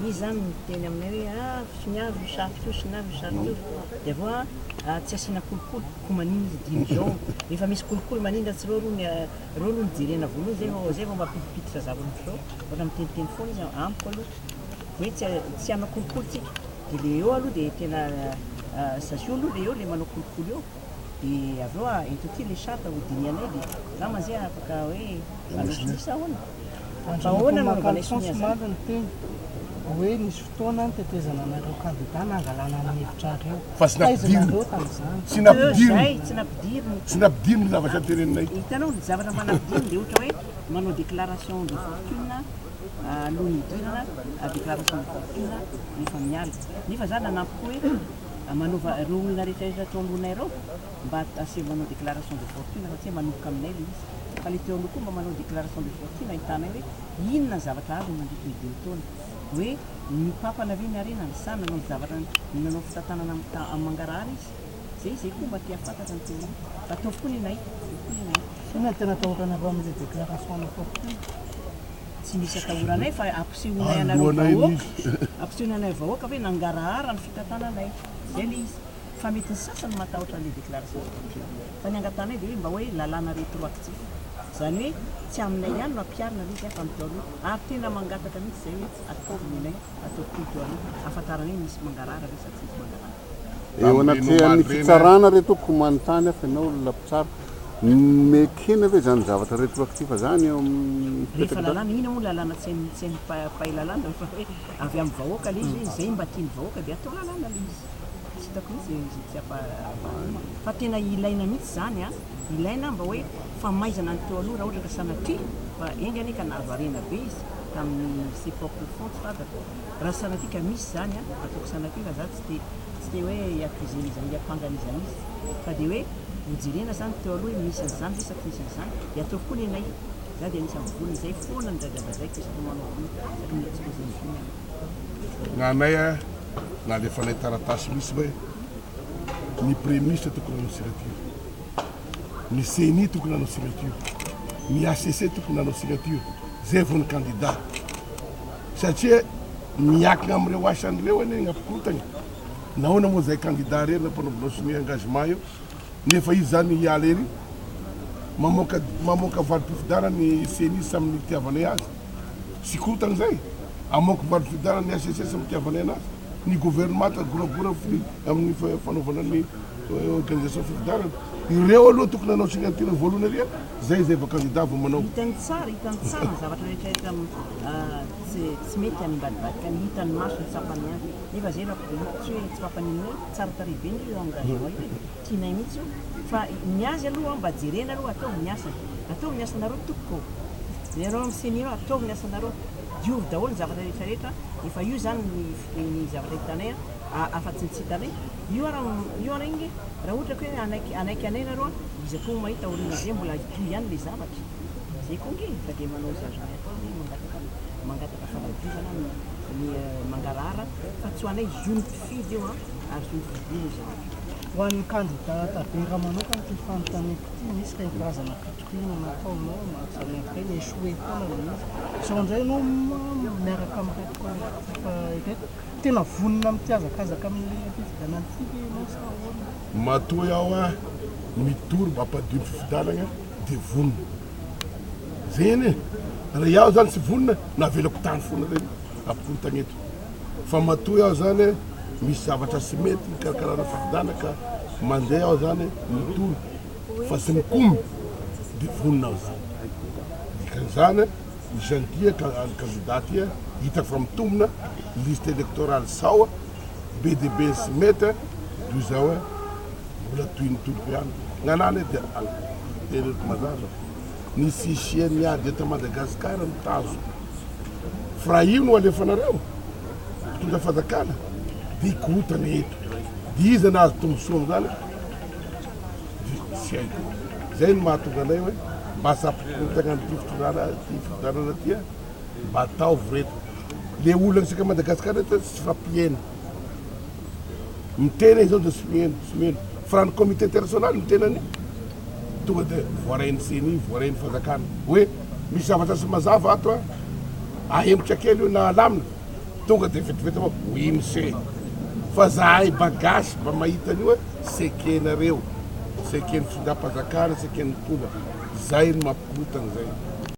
Izy zany miteny aminay hoe ah soniavo io charte io, soniavo io charte io, dia avy eo ah tsy asiana kolikoly, ko maninona izy dimy zao, efa misy kolikoly maninona tsy reo aloha ny reo aloha no jerena voalohany zay vao zay vao mampidipiditra zavatra ohatr'izao, ohatra miteniteny foana izy amiko aloha hoe tsy tsy hanao kolikoly tsika, dia le eo aloha dia tena sazio aloha le eo le manao kolikoly eo, dia avy eo ah ento aty le charte ho dinihanay dia angamba zay afaka hoe hanao sonia sa ahoana? Fa ahoana no anaovanay sonia zany? Niteny hoe nisy fotoana nitetezana anareo kandida nangalana ny hevitrareo. Fa tsy Taiza nampidirina. nareo tamin'izany? Tsy nampidirina. Zay, tsy nampidirina. Tsy nampidirina ny zavatra teneninay. Hitanao ny zavatra mba nampidirina dia ohatra hoe manao déclaration de fortune alohan'ny hidirana, déclaration de fortune rehefa miala. Nefa za nanampy koa hoe manaova ireo olona rehetra rehetra teo alohanay ireo mba asaivo manao déclaration de fortune fa tsy hoe manomboka aminay ilay izy. Fa ilay teo aloha koa mba manao déclaration de fortune ahitanay hoe inona ny zavatra azony mandritra ny dimy taona. Hoe nopapana ve ny harenany sa nanao zavatra nanao fitantanana amin'ny mangarahara izy. Zay zay koa mba te hahafantatra ny teo aloha. Fa ataovy koa ny anay, ataovy koa ny anay. Inona no tena atahoranareo amin'ilay déclaration de fortune? Tsy misy atahoranay fa ampisehoanay anareo Alohanay vahoaka, izy. ampisehoanay anay vahoaka hoe nangarahara ny fitantananay. Zay ilay izy. Fa mety ny sasany matahotra an'ilay déclaration de fortune. Fa ny angatahanay dia hoe mba hoe lalàna rétroactif. Izany hoe tsy aminay ihany no ampiharina ilay izy fa amin'ny teo aloha. Ary tena mangataka mihitsy izay hoe ataovy ny anay, ataovy koa ny teo aloha, ahafantaranay hoe misy mangarahara ve sa tsy misy mangarahara. Eo anatrehan'ny fitsarana re tompoko manontany aho fa ianao olona mpitsara, mekena ve izany zavatra rétroactif zany eo amin'ny Rehefa fipetraka lalàna, inona moa lalàna tsy hain'ny tsy hain'ny mpahay lalàna fa hoe avy amin'ny vahoaka ilay izy hoe izay mba tian'ny vahoaka dia atao lalàna ilay izy. Tsy hitako mihitsy izay tsy hampa fa tena ilaina mihitsy izany an, ilaina mba hoe famaizana ny teo aloha raha ohatra ka sanatria fa enga anie ka nahazo harena be izy tamin'ny ses propres fonds tsy fantatra, raha sanatria ka misy izany an, ataoko sanatria fa za tsy te tsy te hoe hi-accuser an'iza hiampanga an'iza n'iza fa dia hoe hojerena izany teo aloha hoe misy an'izany ve sa tsy misy an'izany dia ataovy koa ny anay, za dia anisan'ny vonona izay foana no dradradradraiko isaky ny manao vono isaky ny mi-exposer ny vono aho. Gnanay a nalefanay taratasy misy hoe ny premier ministre tokony hanao signature, ny ceni tokony hanao signature, ny HCC tokony hanao signature, zay vao ny candidat satria miankina amin'ireo asan'ireo anie ny hampikorontana. Nahoana moa zay candidat rery nampanaovinao sonia engagement eo nefa izy zany hiala ery mamoaka mamoaka valim-pifidianana ny ceni samy nitiavanay azy. Tsy korontana izay? Amoaka valim-pifidianana ny HCC samy itiavanay anazy. Ny gouvernemanta goragora amin'ny fanaovana ny organisation fifidianana. Ireo aloha tokony hanao signature voalohany ary zay zay vao candidat vao manao. Hitany tsara, hitany tsara ny zavatra rehetra rehetra tsy tsy mety any ambadibadika any, hitany masony, tsapany ihany. Nefa zay raha tsy hoe tsy mampanino hoe tsara tarehy be nge io engagement io e, tianay mihitsy io. Fa ny azy aloha mba jerena aloha ataovy ny asany, ataovy ny asanareo tompoko ô. Ianareo amin'ny ceni ireo ataovy ny asanareo, diovy daholo ny zavatra rehetra rehetra, efa io izany ny ny zavatra hitanay a, afa-tsy ny tsy hitanay, io ara io ara nge raha ohatra ka hoe hanaiky hanaiky anay nareo a, iza koa moa mahita aorianan'izay mbola hitohy ihany le zavatra, zay koa nge fa dia manao izay azonay atao zay mangataka mangataka fanadiovana ny ny mangarahara fa tsy ho anay zon'ny mpifidy io a, ary zon'ny fidiana io zavatra io. Ho an'ny kandida Tabera manokana ity fanontaniako ity, misy ireny karazana Inona no ataonao izany ireny échoué foana ilay izy. Izao indray ianao miaraka amin'ireto collectif ireto, tena vonona amin'ity hazakazaka amin'ilay fifidianana ity ve ianao sa ahoana? Matoa aho mitory mba hampadio ny fifidianana dia vonona. Zay anie e! Raha iaho zany tsy vonona navelako tany foana reny hampikorontagna eto. Fa matoa aho zany misy zavatra tsy mety hikarakarana fifidianana ka mandeha aho zany mitory fa tsy mikomy dia vonona aho zany. Dikan'izany isan'ny tia kandida tia hitako fa mitombina liste électorale sao be dia be sy mety toy izao hoe mbola toy ny toloko ihany. Gn'anah anie dia teneniko mazava ny fichier miady eto Madagascar no tanjoko. Fa raha io no alefanareo mpitondra fanjakana dia hikorontana eto. Dia iza nahazo tombontsoa amin'izany? Dia tsy haiko. Zay no mahatonga anay hoe mba tsy hampikorontana an'ity fitondrana ity fifidianana ity a, mba ataovy reto. Le olana isaka Madagascar reto tsy fampihena. Miteny izao dia tsy miheno, tsy miheno. Fa raha ny comité international miteny an'io, tonga dia voarain'ny ceni, voarain'ny fanjakana. Hoe misy zavatra tsy mazava ato a, ahemotra kely io na alamina. Tonga dia vetivety avao, oui monsieur. Fa zahay mba gasy mba mahita an'io hoe tsy ekenareo, tsy eken'ny fitondram-panjakana, tsy eken'ny mpitondra. Zay no mampikorontana zay.